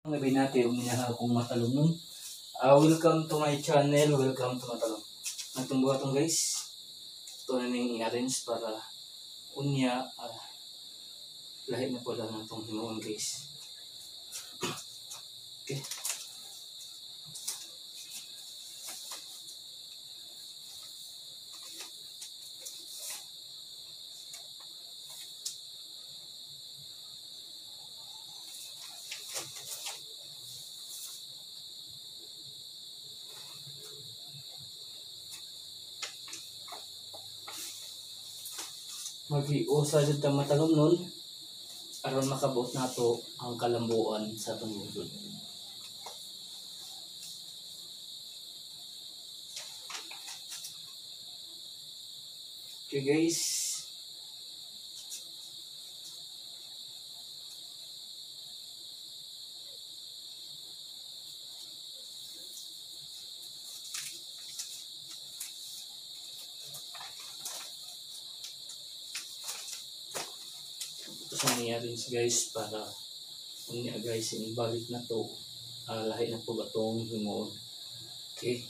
Ang binati unya akong matalomnon. Welcome to my channel, welcome to Matalom. Atong buhaton, guys. Ito na ning i-arrange para unya lahi na pala na itong himuon, guys. Okay. Mag-iusa jud ta, matalom nun, aron makabot nato ang kalambuan sa atong lungsod. Okay, guys. Ito sa nangyari, guys, para unya, guys, ibalik na to, lahi na po atong himuon. Okay.